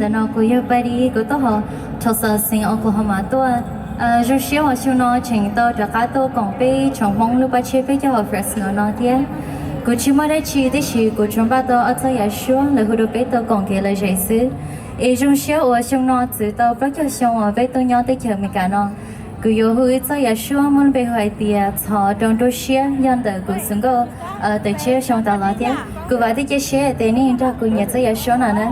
Ntawm no kuv yog Padi, kuv tuaj hauv Tulsa, xeev Oklahoma tuaj. Zoo siab uas xyoo no tseem tau rov qab tuaj koom peb tsoom Hmoob lub pab tshiab peb caug hauv Fresno no thiab. Kuv tsis muaj dab tsi tiam sis kuv tsuas npaj tau ob txoj yam suab lawv hu rau peb tau koom kev lom zem xwb. Es zoo siab uas xyoo no txwv tau plaub caug xyoo uas peb tuaj nyob teb chaws Amelikas no. Kuv yuav hu ib txoj yam suab muaj lub npe hu hais tias Txhos Rau Nruab Siab, yog ntawm kuv txwv nkauj tawm tsib xyoo tas los thiab. Kuv vam thiab cia siab tias nej nrog kuv nyiam txoj yam suab no na.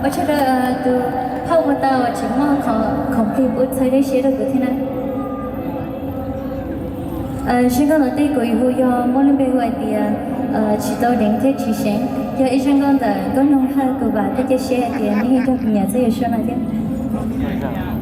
Ua tsaug rau tus phauj ua tau tsis muaj qhov khoom plig pub txhawb siab rau kuv thiab na. Zaj nkauj ntawm tej kuv yuav hu yog muaj lub npe hu hais tias tsis tau deev thiab tsis seev, yog ib zaj nkauj ntawm Nkauj Noog Hawj, kuv vam thiab cia siab hais tias nej yuav nrog kuv nyiam txoj yam suab no thiab.